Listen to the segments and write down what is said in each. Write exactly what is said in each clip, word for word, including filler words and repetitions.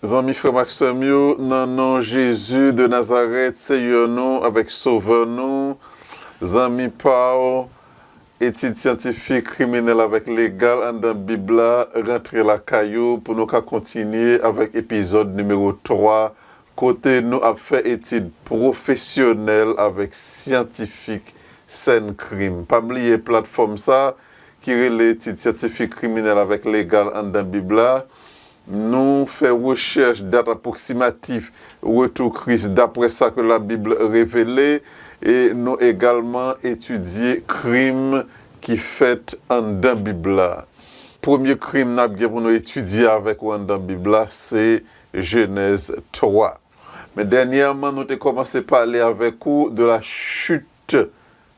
Zanmi, frè m ak sè m yo, nan non Jezi de Nazarèt, Seyè nou avèk Sovè nou, zanmi pa w, etid syantifik, kriminèl avèk legal anndan Bib la, rantre lakay ou pou nou ka kontinye avèk epizòd nimewo twa, kote nou ap fè etid pwofesyonèl avèk syantifik sèn krim. Pa bliye platfòm sa ki rele etid syantifik, kriminèl avèk legal anndan Bib la. Nou fè rechèch dat apwoksimatif retou Kris daprè sa ke Labib revele, e nou egalman etidye krim ki fèt anndan Bib la. Premye krim n ap gen pou nou etidye avèk ou anndan Bib la, se Jenèz twa. Men dènyèman, nou te kòmanse pale avèk ou de la chute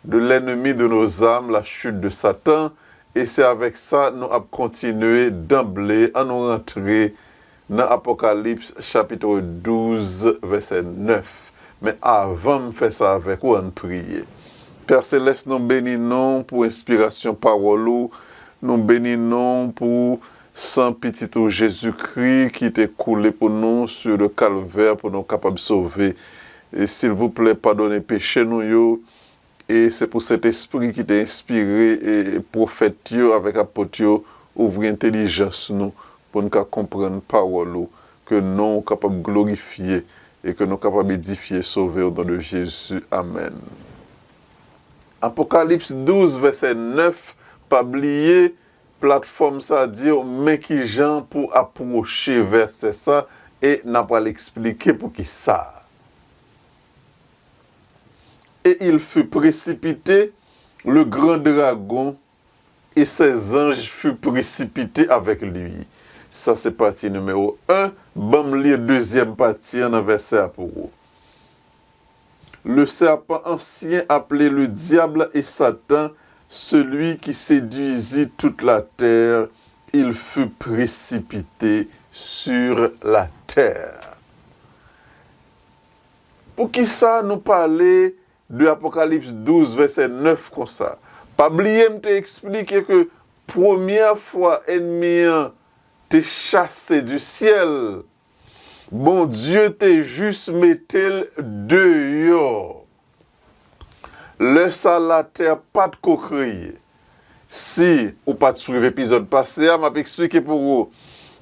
de l'ennemi de nos âmes, la chute de Satan, e se avèk sa nou ap kontinye danble. Ann nou rantre nan Apokalips chapit douz, vèsè nèf. Men avan m fè sa avèk ou, ann priye. Pè Selès, nou beni non w pou enspirasyon pawòl ou. Nou beni non w pou san Pitit ou Jezikri ki te koule pou nou sur le Calvaire pou nou kapab sove. E silvouplè, padone peche nou yo. E se pou Sentespri ki te enspire e pwofèt yo avèk apot yo ouvri entèlijans nou pou n ka konprann pawòl ou, ke non w kapab glorifye e ke nou kapab edifye, sove, au nom de Jésus. Amèn. Apokalips douz, vèsè nèf, pa bliye, platfòm sa di w men ki jan pou apwoche vèsè sa, e n a pral eksplike poukisa. Et il fut précipité, le grand dragon et ses anges furent précipités avec lui. Sa se pati nimewo en. Ban m li dezyèm pati an nan vèsè a pou ou. Le serpent ancien, appelé le diable et Satan, celui qui séduisit toute la terre, il fut précipité sur la terre. Poukisa nou pale de Apokalips douz, vèsè nèf konsa? Pa bliye m te eksplike ke premyè fwa ènmi an te chase du ciel, Bondye te jis mete l deyò. Lè sa, latè pa t ko kreye. Si ou pa t swiv epizòd pase a, m ap eksplike pou ou.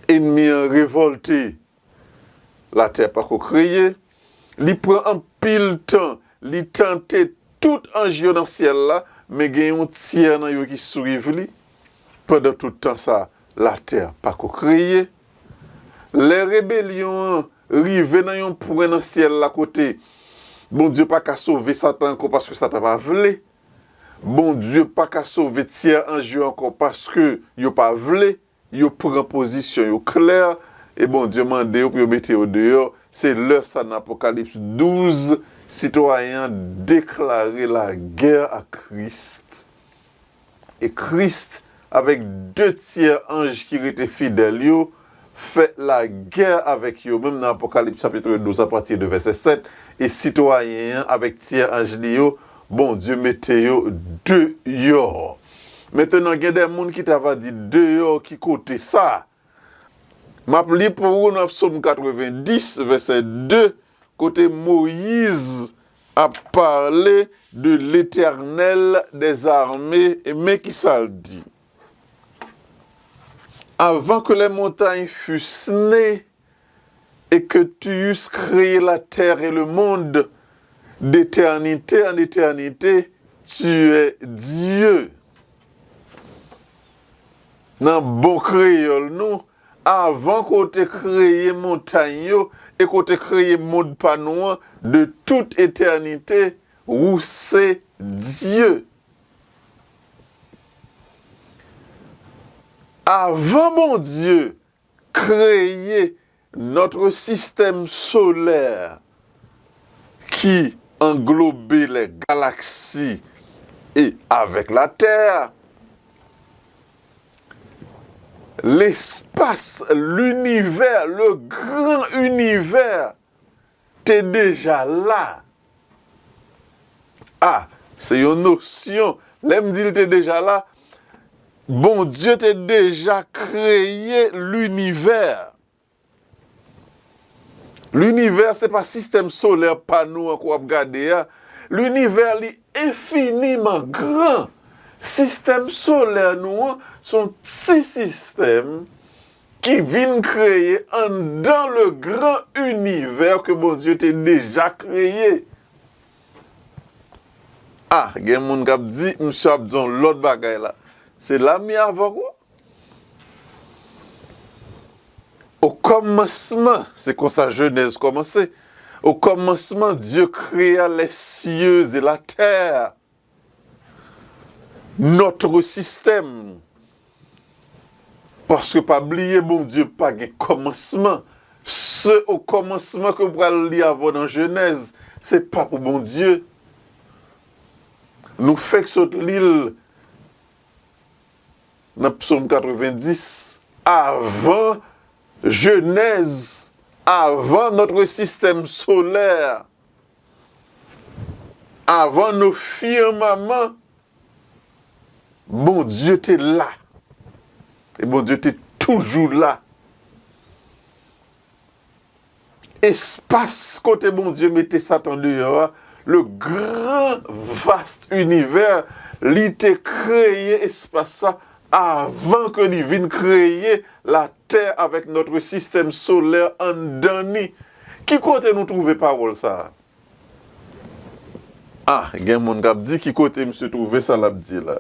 Ènmi an revòlte. Latè pa ko kreye. Li pran anpil tan. Li tante tout anj yo nan syèl la, men gen yon tyè nan yo ki swiv li. Pandan tout tan sa, latè pa ko kreye. Lè rebelyon an rive nan yon pwen nan syèl la kote Bondye pa ka sove Satan ankò paske Satan pa vle. Bondye pa ka sove tyè anj yo ankò paske yo pa vle. Yo pran pozisyon yo klè, e Bondye mande yo pou yo mete yo deyò. Se lè sa nan Apokalips douz, sitwayen an deklare lagè a Kris. E Kris, avèk de tyè anj ki rete fidèl yo, fè lagè avèk yo, menm nan Apokalips chapit douz, apati de vèsè sèt, e sitwayen an avèk tyè anj li yo, Bondye mete yo deyò. Mentenan, gen de moun ki ta va di, deyò ki kote sa? M ap li pou ou nan Sòm katrevenndis, vèsè de, kote Moyiz ap pale de l'Éternel des armées, e men ki sa l di. Avant que les montagnes fussent nées, et que tu eusses créé la terre et le monde, d'éternité en éternité, tu es Dieu. Nan bon kreyòl nou, avan ke w te kreye montay yo e ke w te kreye mond pa nou an, de tout etènite, ou se Dye. Avan Bondye kreye notre système solaire qui englobe les galaxies et avec la Terre, l'espace, l'univers, le grand univers te deja la. A, se yon nosyon. Lè m di l te deja la, Bondye te deja kreye linivè. Linivè se pa sistèm solè pa nou an ke w ap gade a. Linivè li enfiniman gran. Sistèm solè nou an se yon ti sistèm ki vin kreye anndan le gran inivè ke Bondye te deja kreye. Ah, gen moun k ap di, misye ap di yon lòt bagay la. Se la m ye avè w. Au commencement, se konsa Jenèz kòmanse. Au commencement, Dieu créa les cieux et la terre. Notre système. Paske pa bliye, Bondye pa gen kòmansman. Se au commencement ke w pral li avè w nan Jenèz, se pa pou Bondye. Nou fèk sot li l nan Psaume quatre-vingt-dix, avan Jenèz, avan notre système solaire, avan nos firmaments, Bondye te la. E Bondye te toujou la. Espas kote Bondye mete Satan deyò a, le gran vast inivè, li te kreye espas sa avan ke li vin kreye latè avèk notre système solaire anndan ni. Ki kote nou twouve pawòl sa a? Ah, gen moun k ap di ki kote misye twouve sa l ap di la.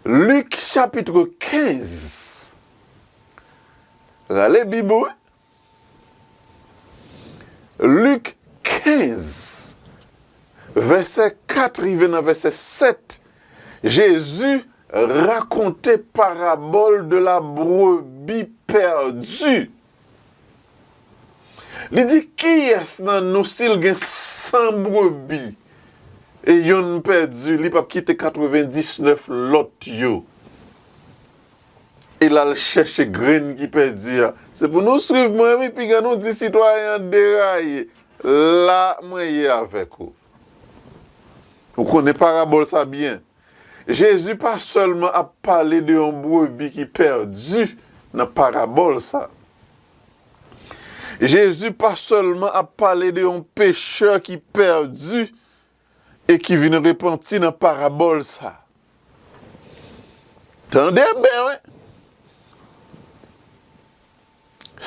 Lik chapit kenz. Rale Bib ou wi. Lik kenz, vèsè kat rive nan vèsè sèt, Jezi rakonte parabòl de la brebis perdue. Li di, kiyès nan nou, si l gen san brebi e yonn pèdi, li p ap kite katrevendiznèf lòt yo? E l al chèche grenn ki pèdi a. Se pou nou swiv mwen, wi, piga nou di sitwayen an deraye. La, mwen ye avèk ou. Ou konnen parabòl sa byen. Jezi pa sèlman ap pale de yon brebi ki pèdi nan parabòl sa. Jezi pa sèlman ap pale de yon pechè ki pèdi e ki vin repanti nan parabòl sa. Tande byen, wi.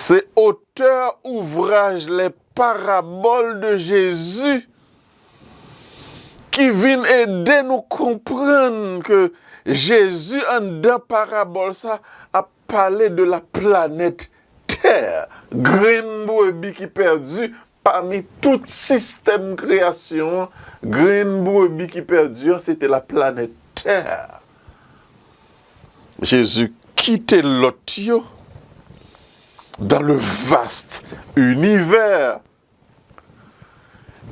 Se otè ouvraj Les Paraboles de Jésus ki vin ede nou konprann ke Jezi anndan parabòl sa ap pale de la planèt tè, grenn brebi ki pèdi pami tout sistèm kreyasyon an, grenn brebi ki pèdi an, se te la planèt tè. Jezi kite lòt yo dans le vaste univers.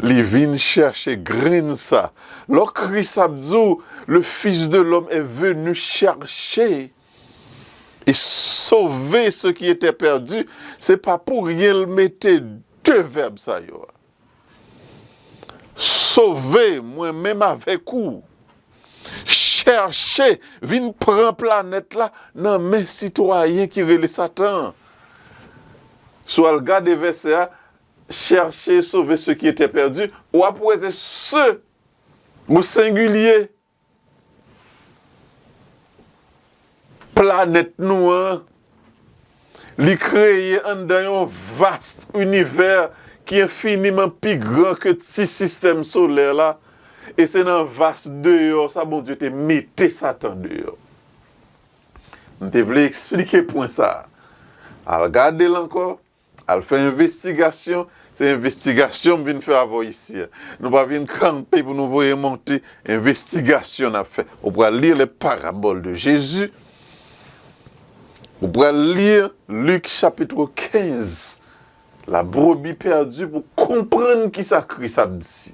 Li vin chèche grenn sa. Lò Kris ap di w, le Fils de l'homme est venu chercher et sauver ce qui était perdu, se pa pou ryen l mete de vèb sa yo a. Sove, mwen menm avèk ou. Chèche, vin pran planèt la nan men sitwayen ki rele Satan an. Si w al gade vèsè a, chercher et sauver ce qui était perdu, w ap wè se ce au singulier. Planèt nou an, li kreye anndan yon vast inivè ki enfiniman pi gran ke ti sistèm solè la, e se nan vast deyò sa Bondye te mete Satan deyò. M te vle eksplike pwen sa a. Al gade l ankò. Al fè envestigasyon, se envestigasyon m vin fè avè w isi a. Nou pa vin kanpe pou nou voye monte, envestigasyon n ap fè. Ou pral li Les Paraboles de Jésus. Ou pral li Lik chapit kenz, La brebis perdue, pou konprann kisa Kris ap di.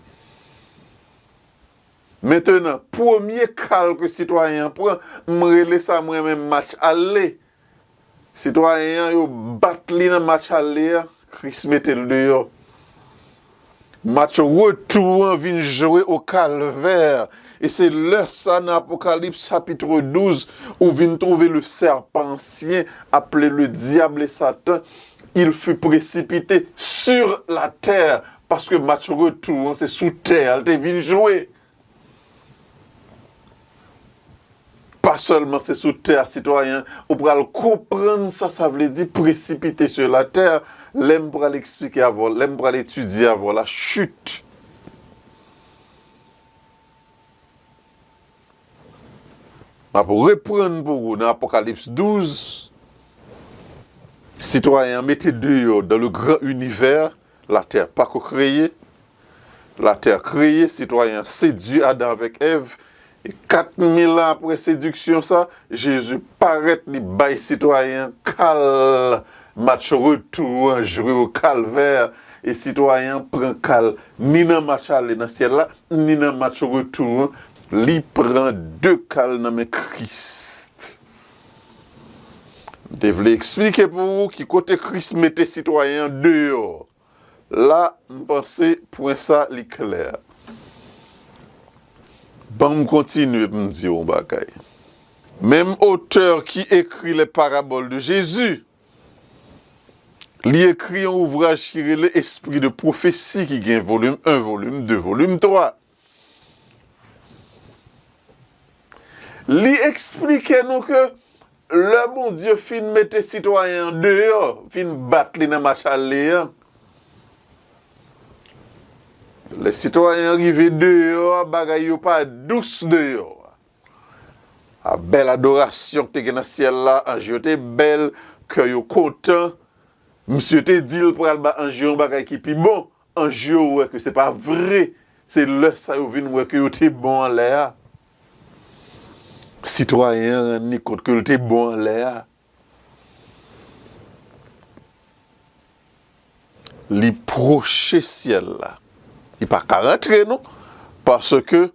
Mentenan, premye kal ke sitwayen an pran, m rele sa mwen menm match ale. Sitwayen an, yo bat li nan match ale a, Kris mete l deyò. Match retou an vin jwe o Kalvè. E se lè sa nan Apokalips chapit douz, ou vin twouve le serpent ancien, appelé le diable et Satan, il fut précipité sur la terre, paske match retou an se sou tè a l te vin jwe. Pa sèlman se sou tè a, sitwayen, ou pral konprann sa sa vle di, précipité sur la terre, lè m pral eksplike avè w, lè m pral etidye avè w la chute. M ap reprann pou ou nan Apokalips douz. Sitwayen an mete deyò dans le grand univers, latè pako kreye. Latè kreye, sitwayen an sedui Adan avèk Èv. E kat mil an apre sediksyon sa, Jezi parèt, li bay sitwayen an kal match retou an jwe o Kalvè. E sitwayen an pran kal ni nan match ale nan syèl la, ni nan match retou an, li pran de kal nan men Kris. M te vle eksplike pou ou ki kote Kris mete sitwayen an deyò. La, m panse pwen sa li klè. Ban m kontinye pou m di w yon bagay. Menm otè ki ekri les paraboles de Jésus, li ekri yon ouvraj ki rele Esprit de prophétie, ki gen volim en, volim de, volim twa. Li eksplike nou ke lè Bondye fin mete sitwayen an deyò, fin bat li nan match ale an, lè sitwayen an rive deyò a, bagay yo pa dous deyò a. A, bèl adorasyon k te gen nan syèl la, anj yo te bèl, kè yo kontan. Misye te di l pral ba anj yo yon bagay ki pi bon. Anj yo wè ke se pa vre. Se lè sa yo vin wè ke yo te bon anlè a. Sitwayen an rann li kont ke l te bon anlè a. Li pwoche syèl la. Li pa ka rantre non, paske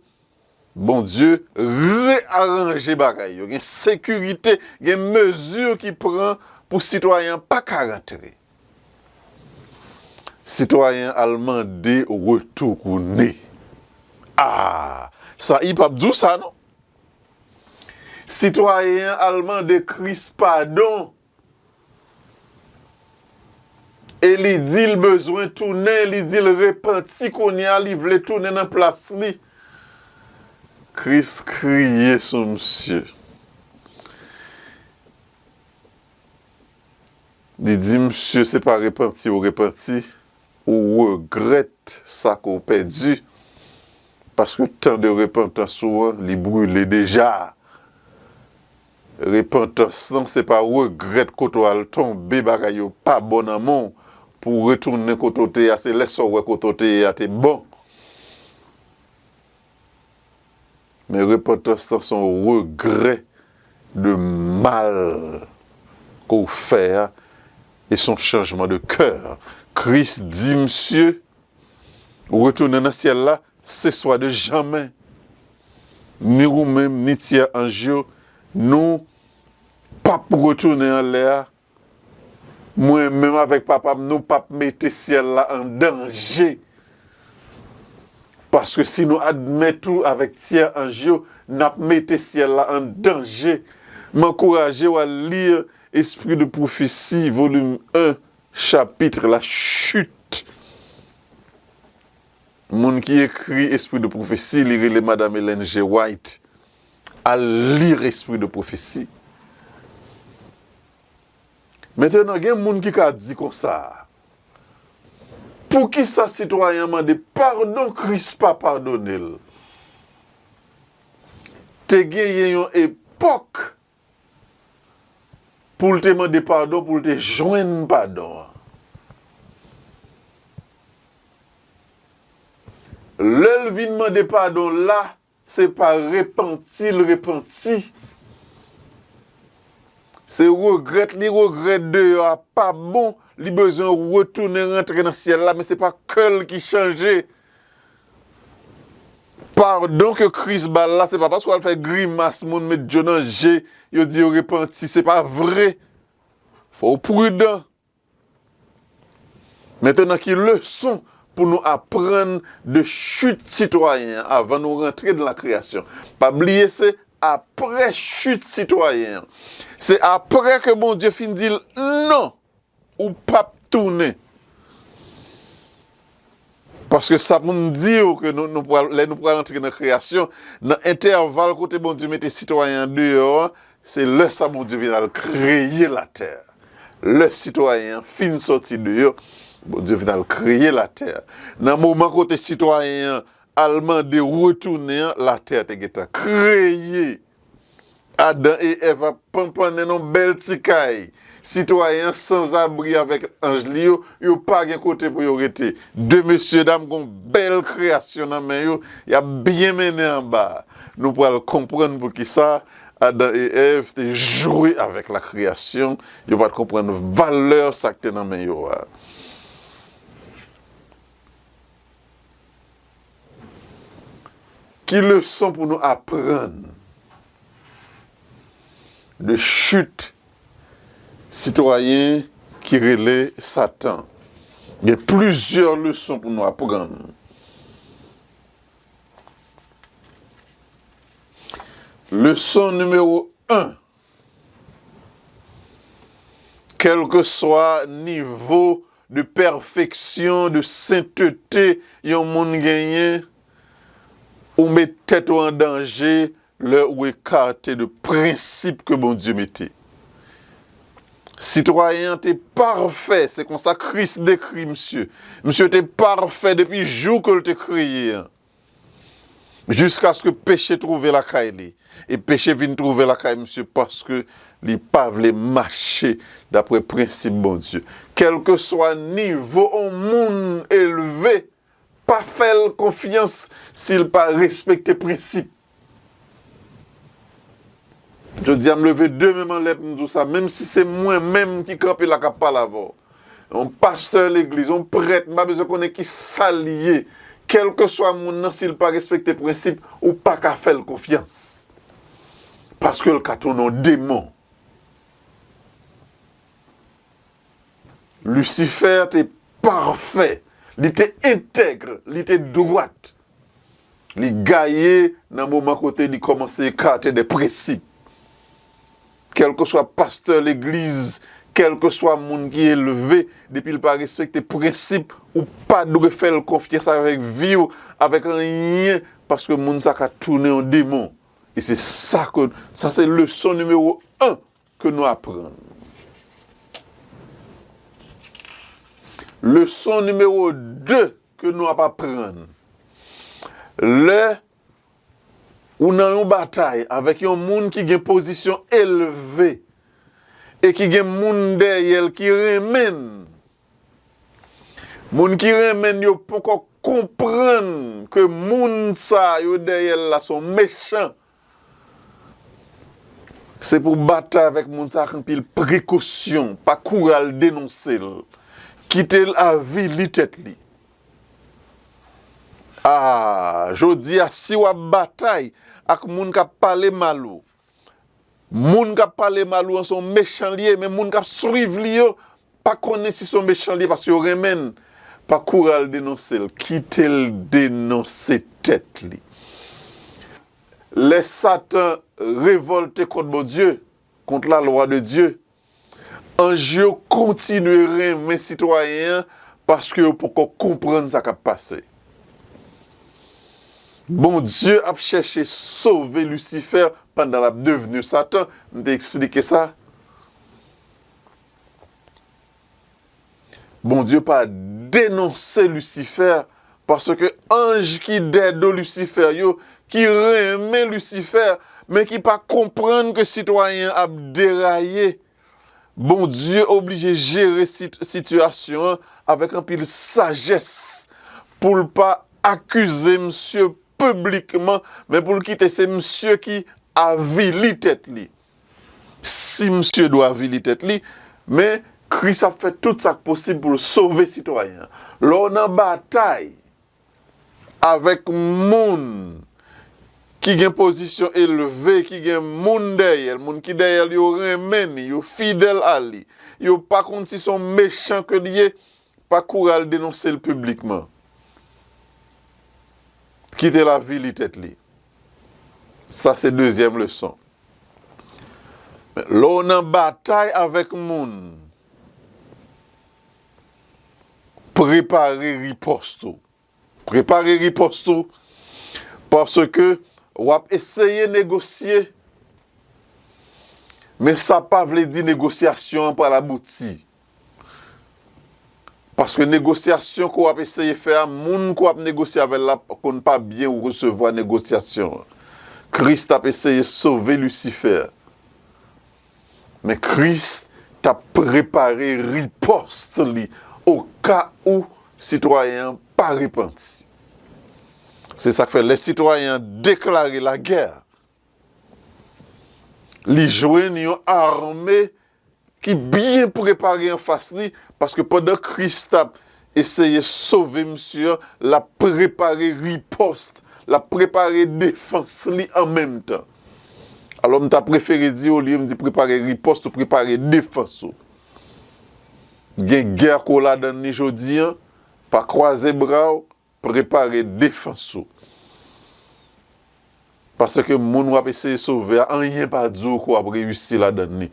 Bondye reyaranje bagay yo. Gen sekirite, gen mezi ki pran pou sitwayen an pa ka rantre. Sitwayen an al mande retounen. A, sa, li p ap di w sa non. Sitwayen an al mande Kris padon. E li di l bezwen tounen, li di l repanti kounye a, li vle tounen nan plas li. Kris kriye sou misye. Li di misye, se pa repanti ou repanti, ou regrèt sa ke w pèdi, paske tan de repantans ou an, li brile deja. Repantans lan, se pa regrèt kote w al tonbe, bagay yo pa bon nan men w, pou w retounen kote w te ye a, se lè sa w wè kote w te ye a te bon. Men repantans lan se yon regrè de mal ke w fè a, e se yon chanjman de kè. Kris di misye, ou retounen nan syèl la, se swa de janmen. Ni ou menm, ni tyè anj yo, nou p ap retounen anlè a, mwen menm avèk Papa m, nou p ap mete syèl la an danje. Paske si nou admèt ou avèk tyè anj yo, n ap mete syèl la an danje. M ankouraje w al li Esprit de prophétie, volim en, chapit La Chute. Moun ki ekri Esprit de prophétie, li rele Madanm Ellen G. White. Al li Esprit de prophétie. Mentenan, gen moun ki ka di konsa, poukisa sitwayen an mande padon, Kris pa padone l? Te genyen yon epòk pou l te mande padon, pou l te jwenn padon an. Lè l vin mande padon la, se pa repanti l repanti. Se regrèt li regrèt deyò a pa bon, li bezwen retounen rantre nan syèl la, men se pa kè l ki chanje. Padon ke Kris ba l la, se pa paske w al fè grimas, moun met dlo nan je, yo di yo repanti, se pa vre. Fò w pridan. Mentenan, ki leson pou nou aprann de chit sitwayen an avan nou rantre nan la kreyasyon? Pa bliye, se apre chit sitwayen an. Se apre ke Bondye fin di l non. ou p ap tounen. Paske sa pou m di w ke nou, nou pral, lè nou pral antre nan kreyasyon, nan entèval kote Bondye mete sitwayen an deyò an, se lè sa Bondye vin al kreye latè. Lè sitwayen an fin sòti deyò, Bondye vin al kreye latè. Nan moman kote sitwayen an al mande retounen an, latè te gentan kreye. Adan e Èv ap panpannen nan yon bèl ti kay. Sitwayen an sanzabri avèk anj li yo, yo pa gen kote pou yo rete. De mesyedam gon bèl kreyasyon nan men yo, y ap byen mennen anba. Nou pral konprann poukisa Adan e Èv te jwe avèk lakreyasyon, yo pa t konprann valè sa k te nan men yo a. Ki leson pou nou aprann de chit sitwayen ki rele Satan? Gen plizyè leson pou nou aprann. Leson nimewo en. Kèlkeswa nivo de pèfeksyon, de sentete yon moun genyen, ou met tèt ou an danje lè ou ekate de prensip ke Bondye mete. Sitwayen an te pafè, se konsa Kris dekri misye. Misye te pafè depi jou ke l te kreye an. Jiskaske peche twouve lakay li. E peche vin twouve lakay misye paske li pa vle mache dapre prensip Bondye. Kèlkeswa nivo yon moun elve, pa fè l konfyans si l pa respekte prensip. Jodi a, m leve de men m anlè pou m di w sa, menm si se mwen menm ki kanpe la k ap pale avè w. Yon pastè legliz, yon prèt, m pa bezwen konnen ki sa l ye. Kèlkeswa moun nan, si l pa respekte prensip, ou pa ka fè l konfyans. Paske l ka tounen yon demon. Lisifè te pafè, li te entèg, li te dwat. Li gaye nan moman kote li kòmanse ekate de prensip. Kèlkeswa pastè legliz, kèlkeswa moun ki elve, depi l pa respekte prensip, ou pa dwe fè l konfyans avèk vi w, avèk anyen, paske moun sa ka tounen yon demon. E se sa ke, sa se leson nimewo en ke nou aprann. Leson nimewo de ke nou ap aprann. Lè ou nan yon batay avèk yon moun ki gen pozisyon elve e ki gen moun dèyè l ki renmen l, moun ki renmen l yo poko konprann ke moun sa yo dèyè l la se yon mechan. Se pou w batay avèk moun sa ak anpil prekosyon, pa kouri al denonse l. Kite l avili tèt li. A, jodi a, si w ap batay ak moun k ap pale mal ou, moun k ap pale mal ou an se yon mechan li ye, men moun k ap swiv li yo pa konnen si se yon mechan li ye paske yo renmen l. Pa kouri al denonse l, kite l denonse tèt li. Lè Satan revòlte kont Bondye, kont lalwa de Dye, anj yo kontinye renmen sitwayen an paske yo poko konprann sa k ap pase. Bondye ap chèche sove Lisifè pandan l ap devni Satan. M te eksplike sa. Bondye pa denonse Lisifè, paske anj ki dèyè do Lisifè yo, ki renmen Lisifè, men ki pa konprann ke sitwayen an ap deraye, Bondye oblije jere sit-, sitiyasyon an avèk anpil sajès pou l pa akize misye piblikman, men pou l kite se misye ki avili tèt li. Si misye dwe avili tèt li, men Kris ap fè tout sa k posib pou l sove sitwayen an. Lè w nan batay avèk moun ki gen pozisyon elve, ki gen moun dèyè l, moun ki dèyè l yo renmen li, yo fidèl a li, yo pa konn si se yon mechan ke li ye, pa kouri al denonse l piblikman. Kite l avili tèt li. Sa se dezyèm leson. Lè w nan batay avèk moun prepare ripòs ou. Prepare ripòs ou, paske w ap eseye negosye, men sa pa vle di negosyasyon an pral abouti. Paske negosyasyon ke w ap eseye fè a, moun ke w ap negosye avè l la konn pa byen resevwa negosyasyon an. Kris t ap eseye sove Lisifè. Men Kris t ap prepare ripòs li oka ou sitwayen an pa repanti. Se sa k fè lè sitwayen an deklare lagè, li jwenn yon ame ki byen prepare anfas li, paske pandan Kris t ap eseye sove misye an, l ap prepare ripòs, l ap prepare defans li an menm tan. Alò, m ta prefere di, olye m di prepare ripòs ou, prepare defans ou. Gen gè ke w ladan li jodi an, pa kwaze bra w, prepare defans ou. Paske moun w ap eseye sove a, anyen pa di w ke w ap reyisi ladan li.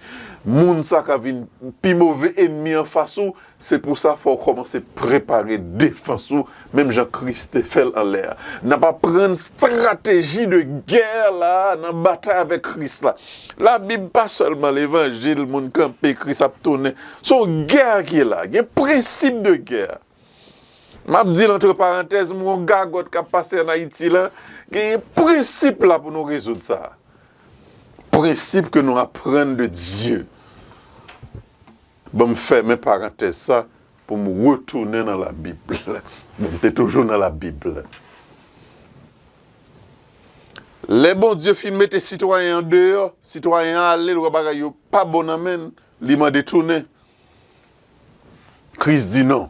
Moun sa ka vin pi move ènmi anfas ou, se pou sa fò w kòmanse prepare defans ou, menm jan Kris te fè l anlè a. N ap aprann estrateji de gè la nan batay avèk Kris la. Labib pa sèlman levanjil, moun kanpe, Kris ap tounen. Se yon gè ki la. Gen prensip de gè. M ap di l antre parantèz, m wè yon gagòt k ap pase ann Ayiti la, genyen prensip la pou nou rezoud sa. Prensip ke nou aprann de Dye. Ban m fèmen parantèz sa pou m retounen nan Labib. Bon, m te toujou nan Labib. Lè Bondye fin mete sitwayen an deyò, sitwayen an ale, l wè bagay yo pa bon nan men l, li mande tounen. Kris di non.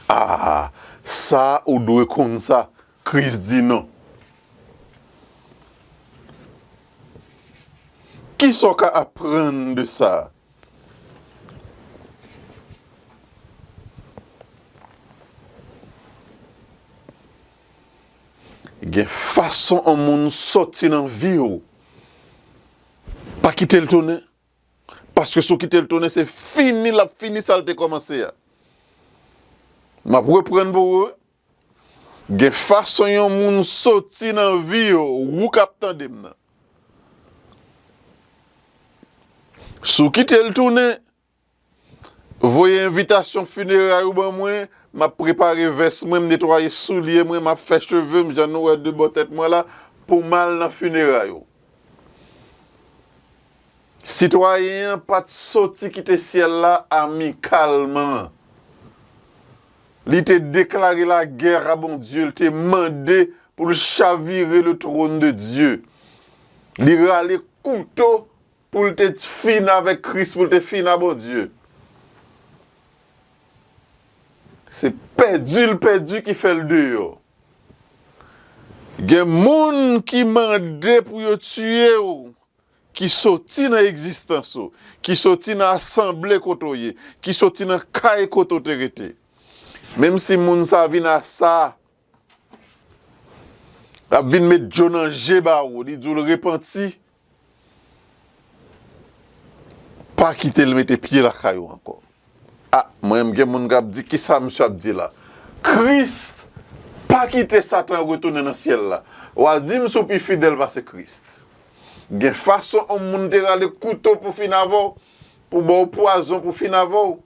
Ah, sa ou dwe konn sa, Kris di non. Kisa w ka aprann de sa? Gen fason yon moun soti nan vi w. Pa kite l tounen. Paske si w kite l tounen, se fini l ap fini sa l te kòmanse a. M ap reprann pou ou. Gen fason yon moun soti nan vi w, ou k ap tande m nan. Si w kite l tounen, voye envitasyon fineray ou ban mwen, m ap prepare vès mwen, m netwaye soulye mwen, m ap fè cheve m, jan nou wè de bò tèt mwen la, pou m al nan fineray ou. Sitwayen an pa t soti kite syèl la amikalman. Li te deklare lagè a Bondye, li te mande pou l chavire le trône de Dieu. Li rale kouto pou l te fin avèk Kris, pou l te fin a Bondye. Se pèdi l pèdi ki fè l deyò. Gen moun ki mande pou yo tiye w, ki soti nan egzistans ou, ki soti nan asanble kote w ye, ki soti nan kay kote w te rete. Menm si moun sa vin a sa, l ap vin met djo nan je ba ou, li di w l repanti, pa kite l mete pye lakay ou ankò. A, mwen menm gen moun k ap di, "Kisa misye ap di la?" Kris pa kite Satan retounen nan syèl la. W a di m si w pi fidèl pase Kris. Gen fason yon moun te rale kouto pou fin avè w, pou ba w pwazon pou fin avè w.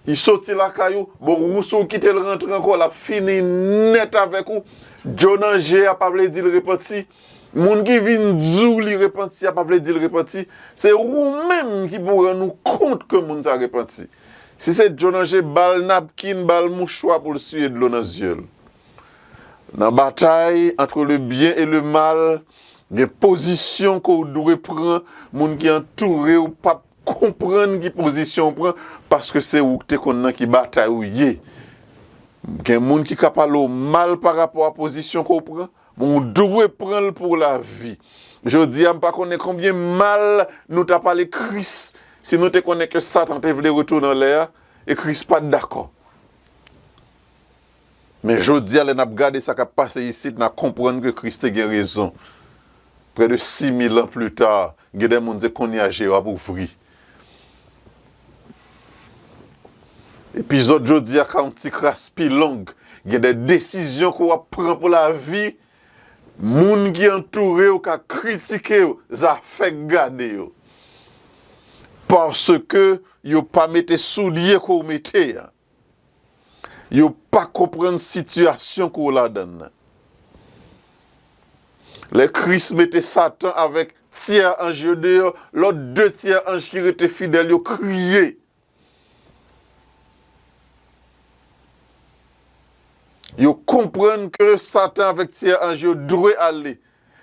Li soti lakay ou, bon, ou si w kite l rantre ankò, l ap fini nèt avèk ou. Djo nan je a pa vle di l repanti. Moun ki vin di w li repanti a pa vle di l repanti. Se ou menm ki pou rann ou kont ke moun sa repanti. Si se djo nan je, ba l napkin, ba l mouchwa pou l siye dlo nan zye l. Nan batay entre le bien et le mal, gen pozisyon ke w dwe pran, moun ki antoure w p ap konprann ki pozisyon w pran, paske se ou k te konn nan ki batay ou ye. Gen moun ki ka pale w mal pa rapò a pozisyon ke w pran, men w dwe pran l pou lavi. Jodi a, m pa konnen konbyen mal nou ta pale Kris si nou te konnen ke Satan te vle retounen anlè a, e Kris pa t dakò. Men jodi a, lè n ap gade sa k ap pase isit, n a konprann ke Kris te gen rezon. Près de six mille ans plus tard, gen de moun se kounye a je yo ap ouvri. Epizòd jodi a ka yon ti kras pi long. Gen de desizyon ke w ap pran pou lavi. Moun ki antoure w ka kritike w, zafè k gade yo. Paske yo pa mete soulye ke w mete a. Yo pa konprann sitiyasyon ke w ladan nan. Lè Kris mete Satan avèk tyè anj yo deyò, lòt de tyè anj ki rete fidèl yo kriye. Yo konprann ke Satan avèk tyè anj yo dwe ale.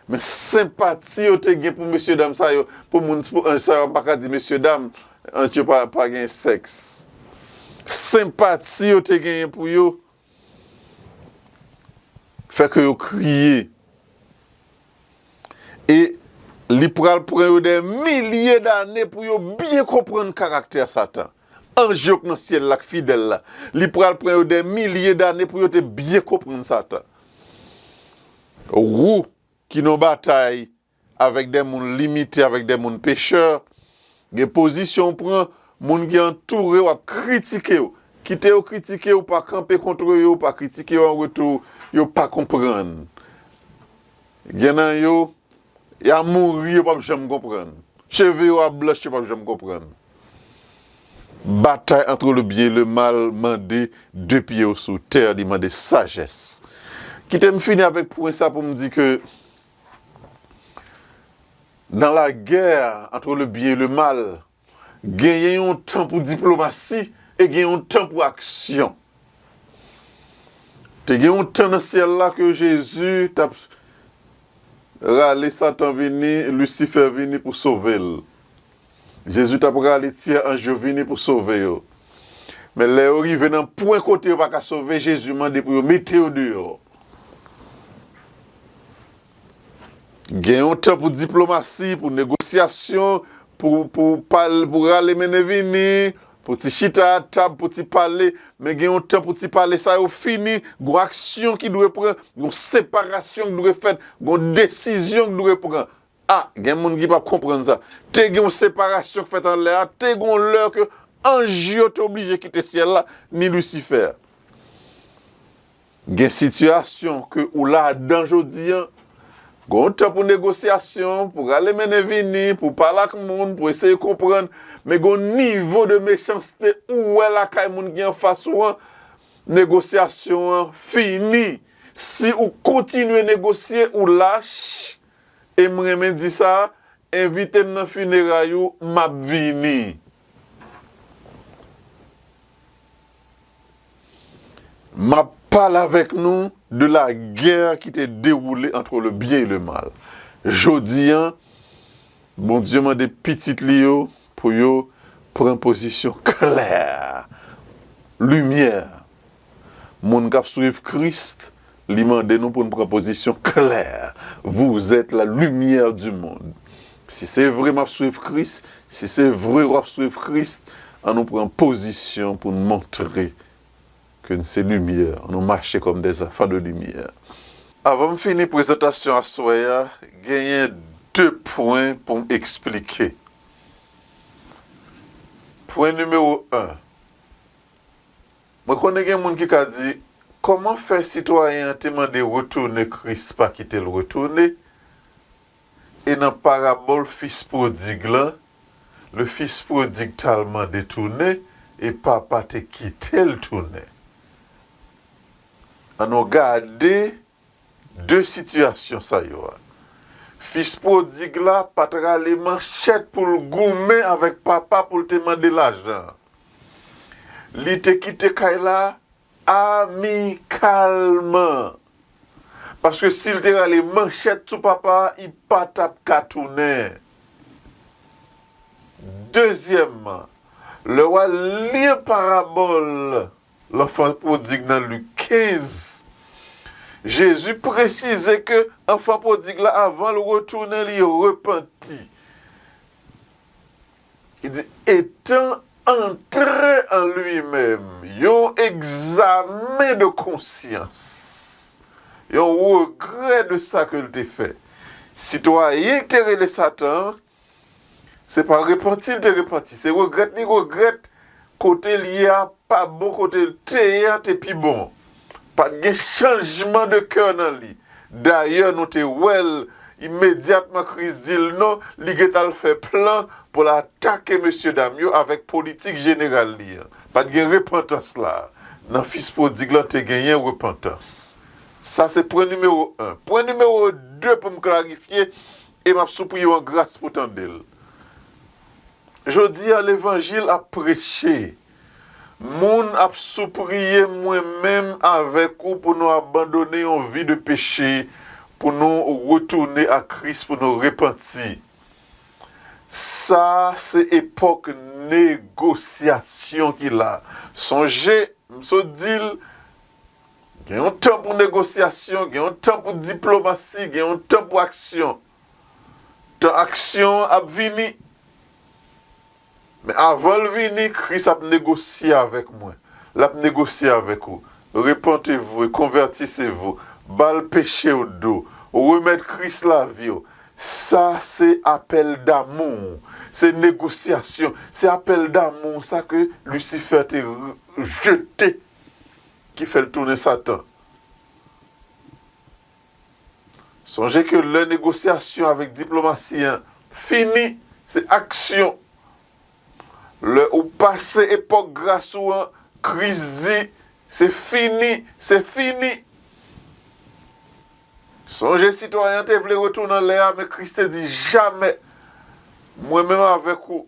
Men senpati yo te gen pou mesye dam sa yo, pou moun, pou anj sa yo, m pa ka di mesye dam, anj yo pa, pa gen sèks. Senpati yo te genyen pou yo fè ke yo kriye. E li pral pran yo dè milye dane pou yo byen konprann karaktè Satan. Anj yo k nan syèl la, k fidèl la, li pral pran yo dè milye dane pou yo te byen konprann Satan. Ou ki nan batay avèk de moun limite, avèk de moun pechè, gen pozisyon w pran, moun ki antoure w ap kritike w. Kite yo kritike w, pa kanpe kont yo, pa kritike yo an retou, yo pa konprann. Gen nan yo, y a mouri, yo p ap janm konprann. Cheve yo ap blanch, yo p ap janm konprann. Batay entre le bien et le mal mande de pye yo sou tè, li mande sajès. Kite m fini avèk pwen sa pou m di ke dans la guerre entre le bien et le mal, genyen yon tan pou diplomasi e gen yon tan pou aksyon. Te gen yon tan nan syèl la ke Jezi t ap rale Satan vini, Lisifè vini pou sove l. Jezi t ap rale tyè anj yo vini pou sove yo. Men lè yo rive nan pwen kote yo pa ka sove, Jezi mande pou yo mete yo deyò. Gen yon tan pou diplomasi, pou negosyasyon, pou, pou pale, pou rale mennen vini, pou ti chita a tab, pou ti pale, men gen yon tan pou ti pale sa yo fini, gon aksyon ki dwe pran, gon separasyon ki dwe fèt, gon desizyon ki dwe pran. A, gen moun ki p ap konprann sa. Te gen yon separasyon k fèt anlè a, te gon lè ke anj yo te oblije kite syèl la, ni Lisifè. Gen sitiyasyon ke ou ladan jodi an, gen yon tan pou negosyasyon, pou rale mennen vini, pou pale ak moun, pou eseye konprann, men gen yon nivo de mechanste ou wè lakay moun ki anfas ou an, negosyasyon an fini. Si ou kontinye negosye, ou lach, e m renmen di sa, envite m nan fineray ou, m ap vini. M ap pale avèk nou de la guerre ki te dewoule entre le bien et le mal. Jodi an, Bondye mande pitit li yo pou yo pran pozisyon klè, limyè. Moun k ap swiv Kris, li mande nou pou n pran pozisyon klè. Vous êtes la lumière du monde. Si se vre m ap swiv Kris, si se vre w ap swiv Kris, an nou pran pozisyon pou n montre ke n se limyè, an nou mache kòm des enfants de lumière. Avan m fini prezantasyon aswè a, genyen de pwen pou m eksplike. Pwen nimewo en, mwen konnen gen moun ki ka di, kòman fè sitwayen an te mande retounen, Kris pa kite l retounen? E nan parabòl fis pwodig lan, le fils prodigue t al mande tounen e papa te kite l tounen. An nou gade de sitiyasyon sa yo a. Fis pwodig la pa t rale manchèt pou l goumen avèk papa pou l te mande lajan. Li te kite kay la amikalman. Paske si l te rale manchèt sou papa a, li pa t ap ka tounen. Dezyèmman, lè w al li parabòl lanfan pwodig nan Lik kenz, Jezi presize ke anfan pwodig la, avan l retounen, li repanti. Li di, étant entré en lui-même, yon egzamen de konsyans, yon regrè de sa ke l te fè. Sitwayen ki te rele Satan an, se pa repanti l te repanti, se regrèt li regrèt Kote l ye a pa bon, kote l te ye a te pi bon. Pa t gen chanjman de kè nan li. Dayè, nou te wè l, imedyatman Kris di l non, li gentan al fè plan pou l atake mesyedam yo avèk politik jeneral li an. Pa t gen repantans la. Nan fis pwodig lan te genyen repantans. Sa se pwen nimewo en. Pwen nimewo de pou m klarifye, e m ap sipriye w an gras pou tande l. Jodi a, levanjil ap preche. Moun ap sipriye mwen menm avèk ou pou nou abandone yon vi de peche, pou nou retounen a Kris, pou nou repanti. Sa se epòk negosyasyon ki la. Sonje, m sot di l, gen yon tan pou negosyasyon, gen yon tan pou diplomasi, gen yon tan pou aksyon. Tan aksyon an ap vini. Men avan l vini, Kris ap negosye avèk mwen. L ap negosye avèk ou. Repentez-vous et convertissez-vous. Ba l peche w do. Remèt Kris lavi w. Sa se apèl damou. Se negosyasyon. Se apèl damou sa ke Lisifè te r-, jete, ki fè l tounen Satan. Sonje ke lè negosyasyon avèk diplomasi an fini, se aksyon. Lè ou pase epòk gras ou an, Kris di, se fini, se fini. Sonje sitwayen an te vle retounen anlè a, men Kris te di, jamè. Mwen menm avèk ou,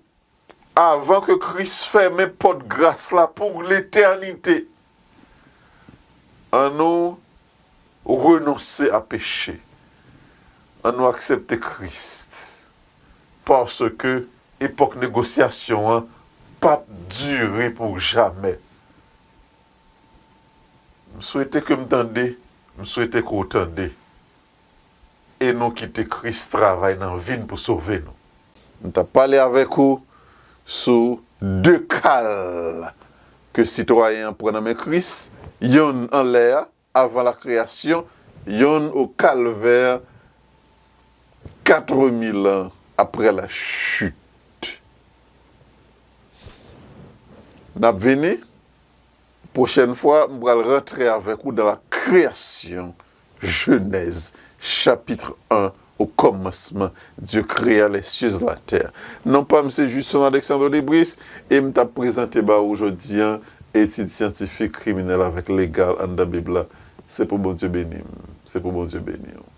avan ke Kris fèmen pòt gras la pou letènite, an nou renonse a peche. An nou aksepte Kris. Paske epòk negosyasyon an p ap dire pou jamè. M swete ke m tande, m swete ke w tande. E nou kite Kris travay nan vi n pou sove nou. M t ap pale avèk ou sou de kal ke sitwayen an pran nan men Kris, yonn anlè a, avan la kreyasyon, yonn o kalvè, quatre mille ans après la chute. N ap vini, pwochèn fwa, m pral rantre avèk ou dans la création, Genèse, chapitre un, au commencement, Dieu créa les cieux et la terre. Non pa m se Judson Alexandre Libris, e m t ap prezante ba ou jodi an etid syantifik, kriminèl avèk legal anndan Bib la. Se pou Bondye beni m. Se pou Bondye beni w.